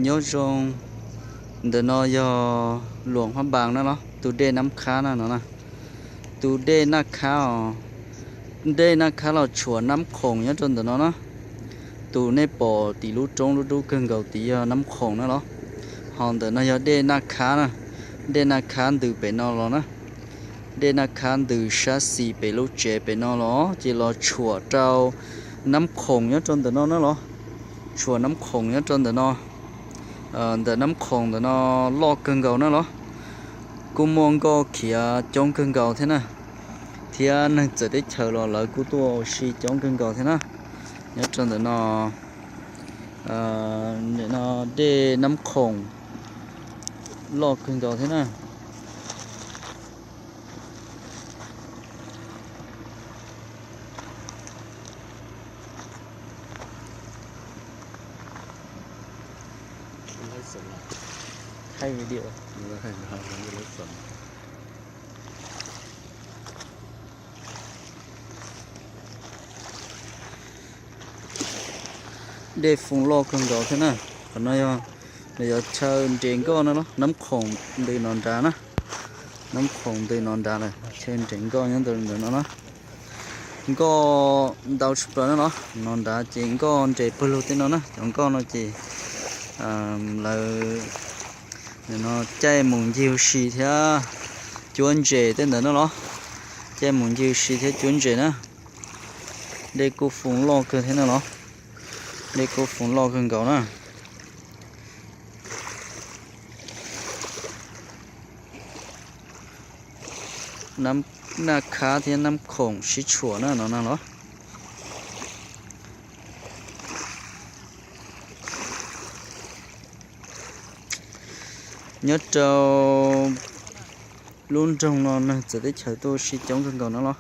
Nyob zoo, ntawm no yog Luam Hab Npaas na los, tus dej Nab Khab na no na. Tus dej Naj Khab os, dej Naj Khab los tshuam Nab Khoom nyob rau ntawm no na. Tus nej pom tim lub roob lub dub kawg nkaus tid yog Nab Khoom na los. Ho ntawm no yog dej Naj Khab na, dej Naj Khab ntws pem no los na. Dej Naj Khab ntws sab xis pem lub tsev pem no los ces los tshuam rau Nab Khoom nyob rau ntawm no na los. Tshuam Nab Khoom nyob rau ntawm no. Ntawm Nab Khoom ntawm no loj kawg nkaus na los. Kuj muaj nkoj khiav coob kawg nkaus thiab na, thiab neeg txawv teb chaws los lawv kuj tuaj ua si coob kawg nkaus thiab na. Nyob rau ntawm no, ntawm no dej Nab Khoom loj kawg nkaus thiab na. Thaij video. Dej Foos loj kawg nkaus thiab na. Qhov no yog, no yog chaw nres nkoj na los, Nab Khoom ntws no nrad na. Nab Khoom ntws no nrad lawm, chaw nres nkoj nyob ntawm no na. Nkoj ntau tshaj plaws na los, no nrad ces nkoj nres pawg lug tej no na. Cov nkoj no ces lawv no caij mus ncig ua si thiab cuab ntses tej ntawd na los. Caij mus ncig ua si thiab cuab ntses na. Dej kuj foos loj kawg thiab na los. Dej kuj foos loj kawg nkaus na. Nab Khab thiab Nab Khoom sib tshuam na no na los. Nyob rau lub nroog no neeg txawv teb chaws tuaj ua si coob kawg nkaus no los.